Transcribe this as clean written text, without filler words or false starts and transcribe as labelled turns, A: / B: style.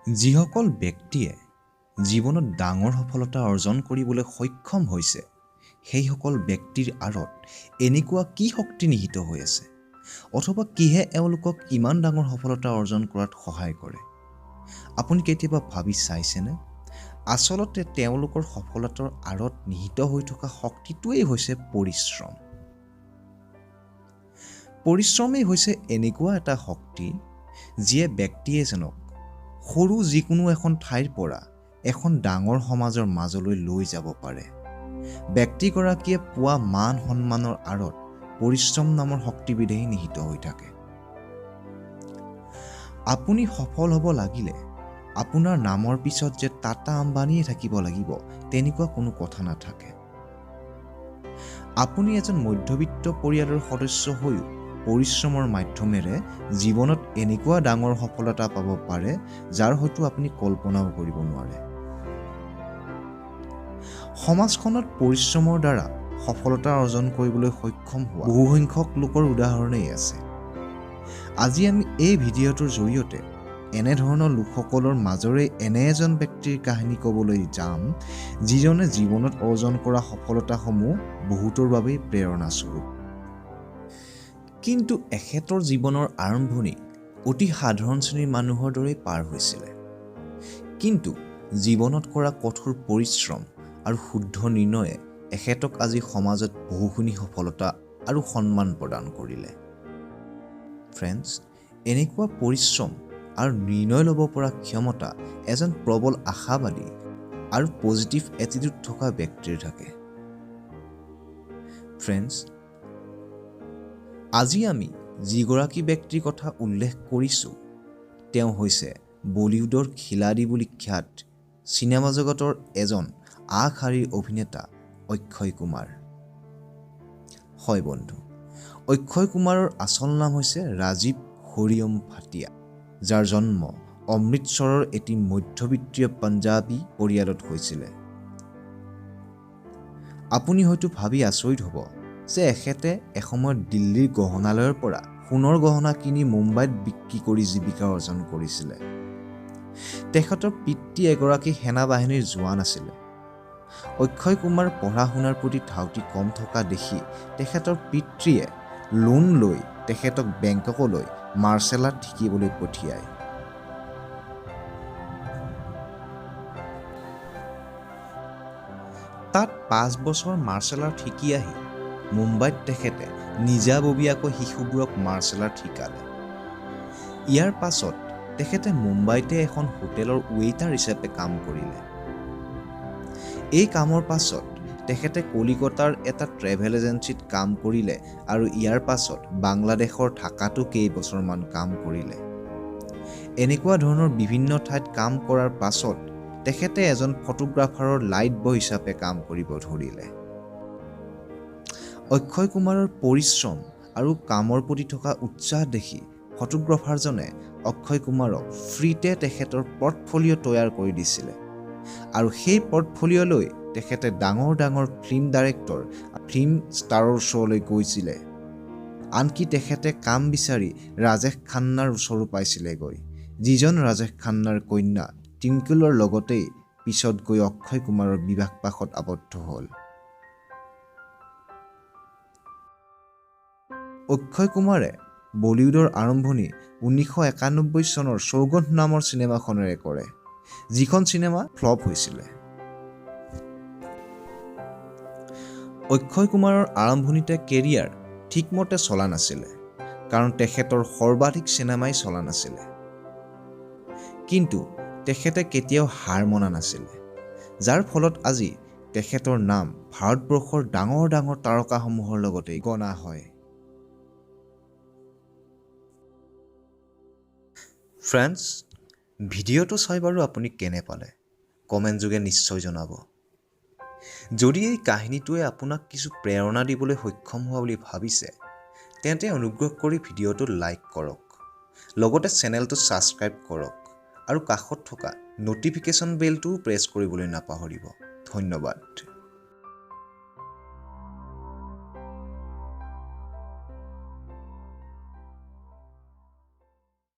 A: যিসকল ব্যক্তিয়ে জীৱনত ডাঙৰ সফলতা অৰ্জন কৰিবলৈ সক্ষম হৈছে, সেইসকল ব্যক্তিৰ আঁৰত এনেকুৱা কি শক্তি নিহিত হৈ আছে, অথবা কিহে এওঁলোকক ইমান ডাঙৰ সফলতা অৰ্জন কৰাত সহায় কৰে? আপুনি কেতিয়াবা ভাবি চাইছেনে? আচলতে তেওঁলোকৰ সফলতাৰ আঁৰত নিহিত হৈ থকা শক্তিটোৱেই হৈছে পৰিশ্ৰম। পৰিশ্ৰমেই হৈছে এনেকুৱা এটা শক্তি যিয়ে ব্যক্তি এজনক সৰু যিকোনো এখন ঠাইৰ পৰা এখন ডাঙৰ সমাজৰ মাজলৈ লৈ যাব পাৰে। ব্যক্তিগৰাকীয়ে পোৱা মান সন্মানৰ আঁৰত পৰিশ্ৰম নামৰ শক্তিবিধেই নিহিত হৈ থাকে। আপুনি সফল হ'ব লাগিলে আপোনাৰ নামৰ পিছত যে টাটা আম্বানীয়ে থাকিব লাগিব তেনেকুৱা কোনো কথা নাথাকে। আপুনি এজন মধ্যবিত্ত পৰিয়ালৰ সদস্য হৈও পৰিশ্ৰমৰ মাধ্যমেৰে জীৱনত এনেকুৱা ডাঙৰ সফলতা পাব পাৰে যাৰ হয়তো আপুনি কল্পনাও কৰিব নোৱাৰে। সমাজখনত পৰিশ্ৰমৰ দ্বাৰা সফলতা অৰ্জন কৰিবলৈ সক্ষম হোৱা বহুসংখ্যক লোকৰ উদাহৰণেই আছে। আজি আমি এই ভিডিঅ'টোৰ জৰিয়তে এনেধৰণৰ লোকসকলৰ মাজৰে এনে এজন ব্যক্তিৰ কাহিনী ক'বলৈ যাম যিজনে জীৱনত অৰ্জন কৰা সফলতাসমূহ বহুতৰ বাবেই প্ৰেৰণাস্বৰূপ। কিন্তু এখেতৰ জীৱনৰ আৰম্ভণি অতি সাধাৰণ শ্ৰেণীৰ মানুহৰ দৰেই পাৰ হৈছিলে। কিন্তু জীৱনত কৰা কঠোৰ পৰিশ্ৰম আৰু শুদ্ধ নিৰ্ণয়ে এখেতক আজি সমাজত বহুখিনি সফলতা আৰু সন্মান প্ৰদান কৰিলে। ফ্ৰেণ্ডছ, এনেকুৱা পৰিশ্ৰম আৰু নিৰ্ণয় ল'ব পৰা ক্ষমতা এজন প্ৰবল আশাবাদী আৰু পজিটিভ এটিটিউড থকা ব্যক্তিৰ থাকে। ফ্ৰেণ্ডছ, আজি আমি যিগৰাকী ব্যক্তিৰ কথা উল্লেখ কৰিছোঁ তেওঁ হৈছে বলিউডৰ খিলাড়ী বুলি খ্যাত চিনেমা জগতৰ এজন আগশাৰীৰ অভিনেতা অক্ষয় কুমাৰ। হয় বন্ধু, অক্ষয় কুমাৰৰ আচল নাম হৈছে ৰাজীৱ হৰিয়ম ভাটিয়া, যাৰ জন্ম অমৃতসৰৰ এটি মধ্যবিত্তীয় পাঞ্জাবী পৰিয়ালত হৈছিলে। আপুনি হয়তো ভাবি আচৰিত হ'ব যে এখেতে এসময়ত দিল্লীৰ গহনালয়ৰ পৰা সোণৰ গহনা কিনি মুম্বাইত বিক্ৰী কৰি জীৱিকা অৰ্জন কৰিছিলে। তেখেতৰ পিতৃ এগৰাকী সেনাবাহিনীৰ জোৱান আছিলে। অক্ষয় কুমাৰ পঢ়া শুনাৰ প্ৰতি ধাউতি কম থকা দেখি তেখেতৰ পিতৃয়ে লোন লৈ তেখেতক বেংককলৈ মাৰ্চেল আৰ্ট শিকিবলৈ পঠিয়ায়। তাত 5 বছৰ মাৰ্চেল আৰ্ট শিকি আহি মুম্বাইত তেখেতে নিজাববীয়াকৈ শিশুবোৰক মাৰ্চেল আৰ্ট শিকালে। ইয়াৰ পাছত তেখেতে মুম্বাইতে এখন হোটেলৰ ৱেইটাৰ হিচাপে কাম কৰিলে। এই কামৰ পাছত তেখেতে কলিকতাৰ এটা ট্ৰেভেল এজেঞ্চিত কাম কৰিলে আৰু ইয়াৰ পাছত বাংলাদেশৰ ঢাকাতো কেইবছৰমান কাম কৰিলে। এনেকুৱা ধৰণৰ বিভিন্ন ঠাইত কাম কৰাৰ পাছত তেখেতে এজন ফটোগ্ৰাফাৰৰ লাইট বয় হিচাপে কাম কৰিব ধৰিলে। অক্ষয় কুমাৰৰ পৰিশ্ৰম আৰু কামৰ প্ৰতি থকা উৎসাহ দেখি ফটোগ্ৰাফাৰজনে অক্ষয় কুমাৰক ফ্ৰীতে তেখেতৰ পৰ্টফলিঅ' তৈয়াৰ কৰি দিছিলে আৰু সেই পৰ্টফলিঅ' লৈ তেখেতে ডাঙৰ ডাঙৰ ফিল্ম ডাইৰেক্টৰ, ফিল্ম ষ্টাৰৰ ওচৰলৈ গৈছিলে। আনকি তেখেতে কাম বিচাৰি ৰাজেশ খান্নাৰ ওচৰো পাইছিলেগৈ, যিজন ৰাজেশ খান্নাৰ কন্যা টিংকুলৰ লগতেই পিছত গৈ অক্ষয় কুমাৰৰ বিবাহ পাশত আবদ্ধ হ'ল। অক্ষয় কুমাৰে বলিউডৰ আৰম্ভণি 1991 চনৰ সৌগন্ধ নামৰ চিনেমাখনেৰে কৰে, যিখন চিনেমা ফ্লপ হৈছিলে। অক্ষয় কুমাৰৰ আৰম্ভণিতে কেৰিয়াৰ ঠিকমতে চলা নাছিলে, কাৰণ তেখেতৰ সৰ্বাধিক চিনেমাই চলা নাছিলে। কিন্তু তেখেতে কেতিয়াও হাৰ মনা নাছিলে, যাৰ ফলত আজি তেখেতৰ নাম ভাৰতবৰ্ষৰ ডাঙৰ ডাঙৰ তাৰকাসমূহৰ লগতে গণা হয়। ফ্ৰেণ্ডছ, ভিডিঅ'টো চাই বাৰু আপুনি কেনে পালে কমেণ্ট যোগে নিশ্চয় জনাব। যদি এই কাহিনীটোৱে আপোনাক কিছু প্ৰেৰণা দিবলৈ সক্ষম হোৱা বুলি ভাবিছে তেন্তে অনুগ্ৰহ কৰি ভিডিঅ'টো লাইক কৰক, লগতে চেনেলটো ছাবস্ক্ৰাইব কৰক আৰু কাষত থকা ন'টিফিকেশ্যন বেলটোও প্ৰেছ কৰিবলৈ নাপাহৰিব। ধন্যবাদ।